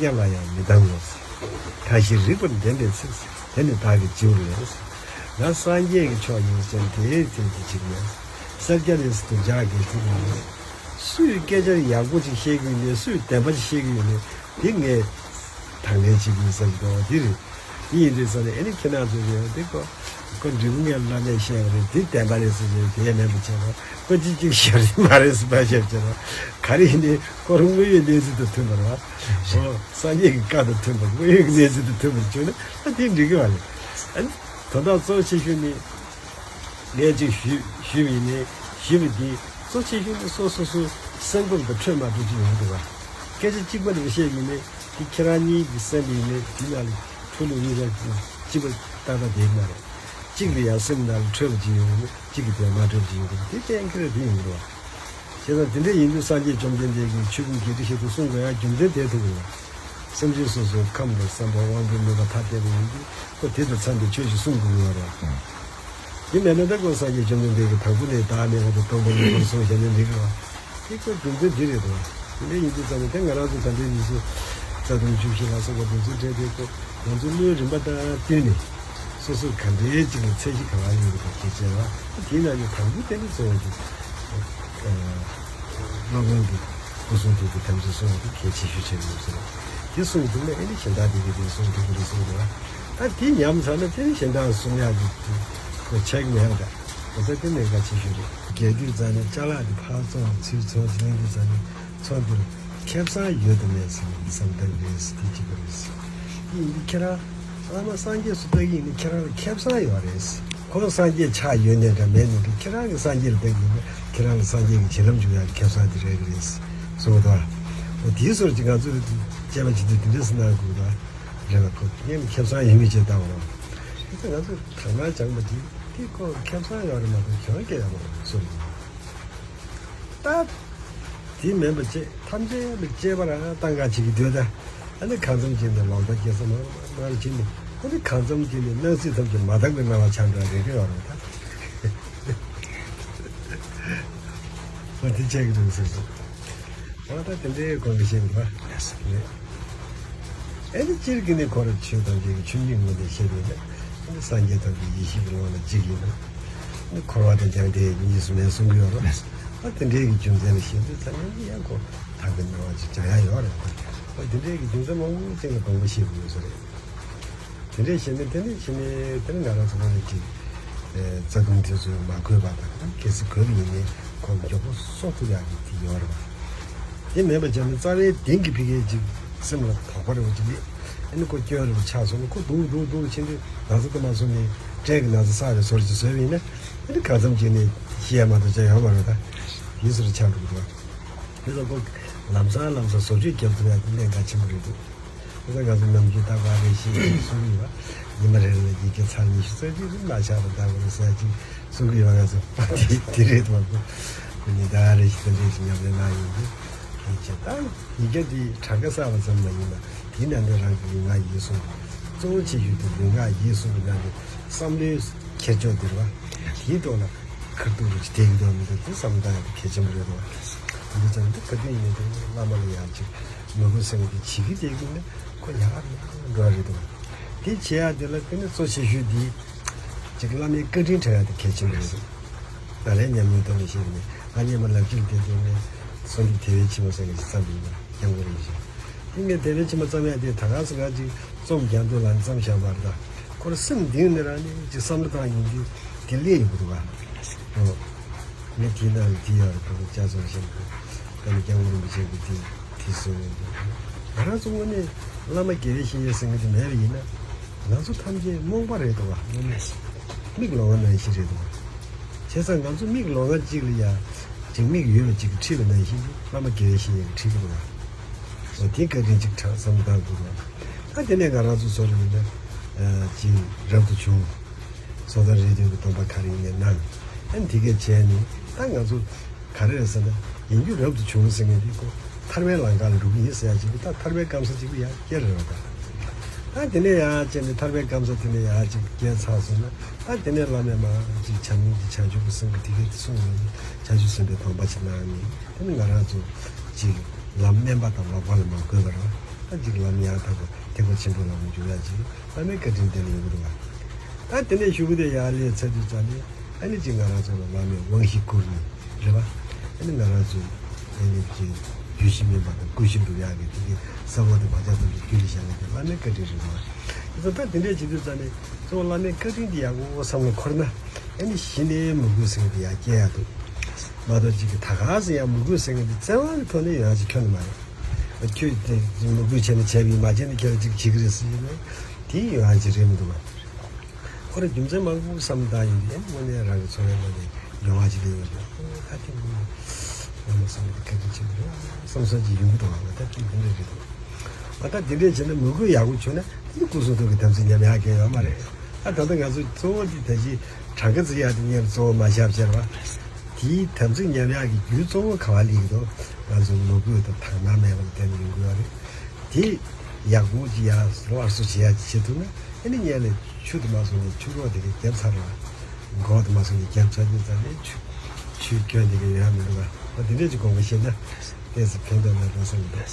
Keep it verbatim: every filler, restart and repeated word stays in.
སྐྱ་ལ་ཡང་མི་སྡང་ངོ་། ཕྲ་ཞིང་རིག་པར་ལྡན་པའི་ཚེ། དེ་ནི་བདག་གི་སྤྱི་བོར་ཡོད། ང་སངས་རྒྱས་ཀྱི་མཆོག་ཡིན་ཟེར་དེའི་ཚེ་གི་ཅིག་མེད། སེར་སྐྱ་རེད་ཟེར་དུ་འཇག་གི་ཅིག་མེད། སུས་སྐད་ཆ་ཡག་པོ་ཅིག་བཤད་ཀྱི་ཡོད་ནས། སུས་བདེན་པ་ཅིག་བཤད་ཀྱི་ཡོད་ནས། དེ་ངས་དང་ལེན་བྱེད་ཀྱི་ཡིན་ཟེར་གྱི་འདུག་འདི་རེད། འདི་ཡིན་དུས་ས་ནས་ཨེ་ནི་ཁྱེད་རང་ཚོས་ཡོད་འདི་ཀོ། ཀོ་འབྲི་གུང་ངས་བླ་མས་བཤད་པ་རེད། འདི་བདེན་པ་རེད་ཟེར་བྱས་དེ་ཡང་མེད་པ་བྱས་པ། ཀོ་ཅི་གཅིག་ཤར་གྱི་མ་རེད་ཟེར་པ་བཤད་བྱས་པ། ག་རེ་ཡིན་ནའི་ཁོ་རང་དངོས་ཡོད་གནས་ཚུལ་དང་མཐུན་པ་རེད་བ། ཨོ་སངས་རྒྱས་ཀྱི་བཀའ་དང་མཐུན་པ། དངོས་ཡོད་ཀྱི་གནས་ཚུལ་དང་མཐུན་པར་བྱུང་ན་ཨ་དེ་འགྲིག་གི་བ་རེད། ཨ་ནི་དོན་དག་གཙོ་ཆེ་ཤོས་ནི། ངས་ཅིག་ཞུས་ཞུས་པ་ཡིན་ནའི་ཞུས་པ་འདི་གཙོ་ཆེ་ཤོས་ནི་སོ་སོ་སོའི་སེམས་ཁམས་དང་འཕྲོད་མ་འགྲོ་ཅིག་ཡོང་གི་འདུག་བ། སྐད་ཆ་གཅིག་པ་རེ་བཤད་ཡིན་ནའི་འདི་ཁྱེད་རང་གཉིས་ཀྱི་སེམས་པ་ཡིན་ནའི་འདི་ནང་ལ་འཁྲུལ་ལུགས་གཉིས་ཀ་གཅིག་པ་ཏག་ཏག་བསྡད་ཀྱི་མ་རེད། གཅིག་ལ་ཡང་སེམས་ནང་ལ་འཕྲོད་པ་ཅིག་ཡོང་གི་ནི་གཅིག་གི་དོན་མ་འཕྲོད་པ་ཅིག་ཡོང་གི་རེད། དེ་གཏན་འཁེལ་རེད། དེ་ཡིན་འགྲོ་བ། བྱས་ཙང་དེ་འདྲ་ཡིན་དུས་སངས་རྒྱས་བཅོམ་ལྡན་འདས་ཀྱིས་ཆོས་ཕུང་བརྒྱད་ཁྲི་བཞི་སྟེ་གསུངས་པ་ཡང་རྒྱུ་མཚན་དེ་ཐུག་གི་རེད། སེམས་ཅན་སོ་སོའི་ཁམས་དང་བསམ་པ་དབང་པོའི་ནུས་པ་ཐ་དད་པ་ཡིན་དུས་ཁོ་དེ་དང་འཚམས་པའི་ཆོས་ཤིག་གསུང་དགོས་ཀྱི་ཡོད་རེད། དེ་མེད་ན་ད་ཁོ་སངས་རྒྱས་བཅོམ་ལྡན་འདས་ཀྱིས་དང་པོ་ནས་བདག་མེད་པ་དང་སྟོང་པ་ཉིད་པར་གསུངས་བཞག་ན་འགྲིག་གི་རེད། དེ་ཁོ་རྒྱུ་མཚན་འདི་རེད་དོ། དེ་འདྲ་ཡིན་དུས་ཙམ་ནས་དེ་ང་རང་ཚོ་ད་ལྟའི་ཉི་ཤུ་རྩ་གསུམ་བཅུ་བཞི་ལ་སོགས་པ་འདི་ཚོའི་གྲས་དེ་ཁོ་ང་ཚོའི་བློའི་རིམ་པ་དང་བསྟུན་ནས་སོ་སོ་ག་འདྲའི་ཅིག་ལ་ཚད་གཞི་ག་པར་ཡོད་པ་དང་དེ་བྱས་པ་དེའི་ནང་ནས་དང་པོ་དེ་ནི་གཙོ་བོ་གཅིག་སློབ་དཔོན་གྱི་སྐུ་གསུང་ཐུགས་ཀྱི་དམ་ཚིག་སྲུང་བ་དེ་གལ་ཆེ་ཤོས་ཆགས་ཡོད་ཟེར། དེ་སྲུང་ཐུབ་ན་ཨེ་ནི་གཞན་དག་དེ་གའི་དེ་སྲུང་ཐུབ་ཀྱི་རེད་གསུངས་འདུག་ད་དེ་ཉམས་ཚར་ན་དེ་ནི་གཞན་དག་སྲུང་ཡག་གི་དེ་ཁོ་ཆགས་ཀྱི་མེད་པ་འདྲ། ད་ལྟ་དེ་གནད་འགག་ཆེ་ཤོས་རེད། རྒྱས་བསྡུས་རྩ་ནས་ཅ་ལག་དེ་ཕར་བཙོང་ཚུར་བཙོང་གླེང་དུས་རྩ་ནས་མཚོ་འདིར་ཁེ་བཟང་ཡོད་དམ་མེད་ཟེར་ནས་བསམ་བཏང་གི་རེད་ཟེར། དེ་གཅིག་པ་རེད་ཟེར། དེ་ཡིན་དུས་ཁྱེད་རང་བླ་མ་སངས་རྒྱས་སུ་ལྟ་གི་ཡིན་ན་ཁྱེད་རང་ལ་ཁེ་བཟང་ཡོད་རེད་ཟེར། ཁོང་སངས་རྒྱས་ཆགས་ཡོད་ནའི་འདྲ་མེད་ནའི་འདྲ། ཁྱེད་རང་གི་སངས་རྒྱས་ལ་བསྟེན་གྱི་ཡིན་ན་ཁྱེད་རང་གི་སངས་རྒྱས་ཀྱི་བྱིན་རླབས་འཇུག་ཡག་གི་ཁེ་བཟང་དེ་རེད་གི་རེད་གསུངས་འདུག་འོ་དེའི་ཟུར་གྱི་ང་ཚོས་དཔྱད་པ་བྱེད་དུས་དེ་འདྲས་སུ་གནང་དགོས་འདུག་རེད་བ། ཁོ་ངས་ནི་ཁེ་བཟང་ཡོད་མེད་ཅེས་བལྟ་བ་རེད། ད་ང་ཚོས་དག་སྣང་སྦྱངས་པ་དེ་དེ་ཁོ་ཁེ་བཟང་ཡོད་རེད་མ་གཏོགས་གྱོང་སྐྱེ་ཡག་མ་རེད་གསུངས་འདུག་ད་དེ་མིན་པ་བྱས་ཐམས་ཅད་ལ་གཅེས་པར་བཏང་ག་བྱེད་ཀྱི་འདུག་ད་ཨ་ནི་གང་འཚམ་ཅིག་ནས་ལོག་ལྟ་སྐྱེ་ས་མང་མང་ཅིག་ནས་ཨ་ནི་གང་འཚམ་ཅིག་ནས་སྣང་སྲིད་ཐམས་ཅད་མ་དག་པའི་སྣང་བ་ཆགས་འགྲོ་རེ་རེ་ཡོད་རེད་ད། ཨོ་དེ་བྱས་ཀྱི་འདུག་ཟེར་སོང་། ཨོ་ད་དེ་འདྲའི་སྐོར་གྱི་བཤད་པ་རེད། ཨེ་ནི་སྤྱིར་གྱི་ནི་འཁོར་བའི་ཆོས་ཐམས་ཅད་ཀྱི་ཆོས་ཉིད་ངོ་ནས་བཤད་པས་ན་ཨེ་ནི་སངས་རྒྱས་ཐམས་ཅད་ཡེ་ཤེས་ཀྱི་ངོ་ལ་གཅིག་ཡིན་ན་ཨེ་ནི་འཁོར་བ་དང་རྒྱང་འདྲེས་གཉིས་སུ་མེད་གསུང་གི་ཡོད་རེད། ཨ་དེ་འདྲའི་གི་རྒྱུ་མཚན་ལ་བཤད་དུས་ཚང་མས་ཡང་ཁོ་ཐག་གི་སྣང་བ་ཅིག་སྦྱང་ཡ་ཡོད་རེད། ཨ་དེ་འདྲའི་གི་རྒྱུ་མཚན་མང་པོ་ཅིག་ལ་དགོངས་པ་བཞེས་དགོས་ས་རེད། དེ་འདྲས་བྱས་ནས་དེ་འདྲས་བྱས་ནས་དེ་ནི་ང་རང་ཚོ་ནང་ནས་ཀྱི་རྩ་དུང་དེ་ཚོས་མ་གོས་པ་དང་གལ་སྲིད་གོས་པ་ཡིན་ནའི་ཁོང་མགྱོགས་པོ་གསོ་ཐུབ་ཡག་གི་དེ་ཡོད་རེད་བ། དེ་མེད་པ་བྱས་ན་རྩ་བའི་གདིང་གི་ཕི་གའི་ཅིག་སེམས་ལ་དོགས་པ་རེ་བ་ཅིག་སླེབས། ཨ་ནི་ཁོ་སྐྱོན་རེ་བ་ཆགས་སོང་ན་ཁོ་སྡུག་སྡུག་སྡུག་ཕྱིན་དུས་ན་ཚ་དུ་མ་སོང་ནས་སྐྲན་གྱི་ན་ཚ་ས་རེ་ཟོར་ཅིག་བཟོས་པ་ཡིན་ན་ཨ་ནི་གང་འཚམ་ཅིག་ནས་ཤི་ཡ་མ་གཏོགས་ཅང་ཡོད་མ་རེད་ད། དེ་ཟུར་ཆགས་འགྲོ་གི་འདུག་དེ་ཚོ་ཁོ་ལམ་སང་ལམ་སང་བཟོ་བཅོས་རྒྱབ་ཐུབ་ཡག་གི་གནད་འགག་ཆེན་པོ་རེད་འདུག་ཁོ་ཚོ་ང་ཚོ་ནམ་རྒྱུན་རྟག་པར་རེ་ཞིག་གསུང་གི་ཡོད་པ། ཉི་མ་རེ་རེ་ལ་ཡི་གེ་ཚར་ཉི་ཤུ་རྩ་གཅིག་རིང་ལ་ཆགས་པ་འདྲ་བོ་རེད་ཟེར་ཅིག་གསུང་གི་ཡོད་པ། ང་ཚོ་དེ་དེ་རེད་མ་གཏོགས་ཁོ་ཉིན་ལྟར་རེ་ཞིག་དེ་འདྲས་ཞིག་ཉམས་ལེན་གནང་ཡོང་དུས་ཁོ་ཚོས་ད་ཡི་གེ་འདི་གྲངས་ཀ་བསགས་པ་ཙམ་མ་ཡིན་པ་དེའི་ནང་དུ་རང་གི་ལུས་ངག་ཡིད་གསུམ་གཙོ་བོ་ཆེ་ཤོས་དེ་ལུས་ངག་ཡིད་གསུམ་གྱི་ནང་དུ་བསམ་བློའི་ཁྱེར་ཕྱོགས་འདིར་བ། དེའི་ཐོག་ལ་ཁ་ཐུག་རུ་ཅིག་དེ་གི་འདུག་མི་འདུག་དེ་བསམ་བློ་བཏང་ཡག་དེ་གལ་ཆེན་པོ་རེད་འདུག་འདི་ཙམ་འདི་ག་དུས་ཡིན་ནའི་དེ་བླ་མ་ལ་ཡག་ཅིག་ངོ་རྒོལ་སེམས་དེ་བྱེད་ཀྱི་བསྡད་ཀྱི་ན་ཁོ་ཡག་ག་འགྲོ་རེད་འདུག་དེ་བྱེད་ཡག་དེ་ལ་དེ་ནི་གཙོ་ཆེ་ཤོས་དེ་ཅིག་བླ་མའི་བཀའ་དྲིན་དྲན་ཡག་དེ་གལ་ཆེན་པོ་རེད་འདུག་ང་རའི་ཉམས་མྱོང་ཐོག་ནས་བཤད་ནས་ང་སྔོན་མ་ལབ་ཕྱིར་དེ་དུས་ནས་སོ་འདི་དེ་བའི་ཕྱི་མ་ཟེར་མཁན་ཞིག་བརྩམས་ཡིན་པ་སྐྱབས་མགོན་རིན་པོ་ཆེ། དེ་ངས་དེ་བའི་ཕྱི་མ་བརྩམས་ཡག་དེ་ད་ག་ས་ག་ཅིག་རྩོམ་རྒྱག་འདོད་ལ་བརྩམས་བཞག་པ་རེད་ད། ཁོ་རང་སེམས་གཏིང་ནས་རང་ནས་ཅིག་བསམ་བློ་བཏང་ཡོང་དུས་དེ་སླེབས་ཡོང་གི་འདུག་ག་ཨོ། ངས་དེའི་ནང་ལ་དེ་ཡོད་རེད། ཁོ་ཚོ་ཅག་ཚོར་བཞིན་དུ་ད་ནི་སྐྱབས་མགོན་རིན་པོ་ཆེ་གིས་དེ་དེ་གསུངས་ཡོང་དུས་ང་རང་ཚོ་དངོས་གནས་བླ་མ་དགེ་བའི་བཤེས་གཉེན་ཟེར་མཁན་དེ་མེད་པ་ཡིན་ན་ང་ཚོ་ཐམས་ཅད་རྨོངས་པ་རེད་འདུག་ག་དངོས་གནས་མིག་ལོང་བ་ནང་བཞིན་རེད་འདུག་ག་བྱས་ཙང་ང་ཚོ་མིག་ལོང་བ་གཅིག་ལ་ཡ་ཅིག་མིག་ཡོད་པ་ཅིག་གིས་ཁྲིད་པ་ནང་བཞིན་དུ་བླ་མ་དགེ་བའི་བཤེས་གཉེན་གྱིས་ཁྲིད་ཀྱི་འདུག་ག་འོ་དེ་བཀའ་དྲིན་ཅིག་དྲག་བསམ་བློ་བཏང་འདུག་ག་ད་དེ་ནས་ང་རང་ཚོ་ཚོ་རེ་ཡིན་ན་ཅིག་རབ་ཏུ་བྱུང་། སོ་ཐར་རིགས་ལྡན་གྱི་སྡོམ་པ་ག་རེ་ཡིན་ནའི་གནང་། ཨ་ནི་དེ་གས་བྱས་ནས་ད་ང་ཚོ་ག་རེ་རེད་ཟེར་ན་ཡིན་རྒྱུ་རབ་ཏུ་བྱུང་ཟེར་མཁན་དེ་ཁོ་ཐར་པའི་ལམ་ཁ་ལ་འགྲོ་གི་ཡིན་ཟེར་ཡ་ཅིག་གི་ད་ཐར་པའི་སྐམ་ས་ཅིག་ལ་ཡར་བསྐྱལ་རེད་བ་ད། ད་དེ་ནས་ཡར་བསྐྱལ་ནས་ཐར་པའི་སྐམ་ས་དེ་ནས་ཡར་ཅིག་བསྐྱལ་ཚར་སོང་ན་ད་དེ་ནས་བླ་མས་མར་ཅིག་བྱམས་སྙིང་རྗེ་བྱང་ཆུབ་ཀྱི་སེམས་ཀྱི་དེ་གས་དེ་གསུངས་ཡོང་ནས་བྱང་ཆུབ་སེམས་དཔའི་སྡོམ་པ་ཅིག་གནང་ནས་དེ་ནས་ང་རང་ཚོ་ཅིག་ལམ་དམན་པ་དང་ལོག་པ་ལ་མ་བཀོད་པར་ ཅིག་ལམ་ཡང་དག་པ་ཐེག་པ་ཆེན་པོའི་ལམ་ལ་འཇུག་ཡག་ཅིག་བླ་མའི་བཀའ་དྲིན་དེ་ལ་ཡོང་གི་འདུག་བ། ད་དེ་ནས་གཞུག་གུ་དེ་ཡར་ལས་ཚར་དུས་ཙ་ནས་ཨ་ནི་ཅིག་ང་རང་ཚོ་ལ་བླ་མས་དབང་བཞི་བསྐུར་ནས་རེད་བ། ཨ་ནི་ང་རང་ཚོ་ཨ་ནི་ཅིག་རྒྱུད་བཞི་སྨིན་པ་དང་སྐུ་བཞི་འགྲུབ་ཡག་གི་དེ་གི་ས་འོག་དེ་བག་ཆགས་ཐམས་ཅད་རྒྱུད་ལ་བཞག་ནས་དེ་བླ་མའི་བཀའ་དྲིན་རེད་བ། དེ་ཚོ་ད་དེ་འདྲས་བྱེད་དུས་ཙ་ནས་གཙོ་བོ་བླ་མའི་བཀའ་དྲིན་དེ་ཡག་པོ་བསམ་བློ་འཁོར་ན་ཨ་ནི་གཞི་ནས་མོས་གུས་ཟེར་མཁན་དེ་ཡར་སྐྱེ་ཡག་འདུག་མ་གཏོགས་ཅིག་གི་ད་ག་ཟེ་ཡང་མོས་གུས་ཟེར་མཁན་དེ་བཙན་དབང་གི་ཐོག་ནས་ཡོང་ཡག་ཅིག་ཁྱོན་ནས་མ་རེད། ཁྱོད་དེ་མོས་གུས་བྱས་ནས་བྱས་པ་ཡིན། མ་བྱས་ནས་ཁྱོད་ཅིག་བྱེད་ཀྱི་རེད་ཟེར་ཡིན་ན་དེ་ཡོང་ཡག་ཅིག་རེད་མི་འདུག་བ། ཁོ་རང་རྒྱུ་མཚན་མང་པོ་བསམ་བཏང་ཡོང་དུས་དངོས་གནས་རང་གི་འཚོ་བའི་ནང་ནས་མྱོང་བ་ཅིག་སླེབས་ཡོང་དུས་ཨོ་ད་དེ་མོ་ང་མ་བསམ་ནས་ག་འདྲ་བྱེད་འདུག་བསམ་བསམ་ཅིག་ཡོང་གི་འདུག་བ། ད་དེ་འདི་འདྲ་རེད་འདུག་ཨ་ད་དེ་འདྲས་བྱས་ན་མོས་གུས་ཡག་པོ་བྱུང་ན་དེ་སྐུ་གསུང་ཐུགས་ཀྱི་དམ་ཚིག་ཉམས་ཡག་གི་ཡོད་མ་རེད། ཨ་ད་ལྟ་ང་ཚོ་གཙོ་བོ་འདི་ད་ཅི་གྲངས་ཀ་བརྩི་ཡག་དེ་ངས་གཙོ་བོ་མ་བཞག་བྱས་ར་བ། དེའི་དམ་ཚིག་ཉམས་ཡག་གི་རྒྱུ་གཙོ་བོ་ག་བ་ལ་ཡིན་འདུག་ང་ཚོ་མོས་གུས་དང་དག་སྣང་མེད་པ་ལ་བརྟེན་ནས་ཡོང་གི་ཡོད་རེད། དེ་ཡག་པོ་ཅིག་ཡར་སླར་གསོ་བྱེད་ཡག་ཅིག་བྱེད་ཐུབ་ན་ཨ་ནི་སྔོན་ལ་ཆུ་དུ་མ་སོང་ནས་ཆུ་རོགས་དེ་གའི་རྒྱབ་ཚར་བ། མགོ་དུ་མ་སོང་ནས་རྒྱབ་ཚར་དུས་ཙམ་ནས་ཆུ་ཆུའི་སྐྱོན་དེ་གའི་ཡོང་ཡག་མི་འདུག་ག་ཨ་དེ་འདྲས་ཅིག་དགོངས་པ་བཞེས་ན་ཏོག་ཙམ་ཕན་ཐོགས་མེད་པ་བསམ་གྱི་འདུག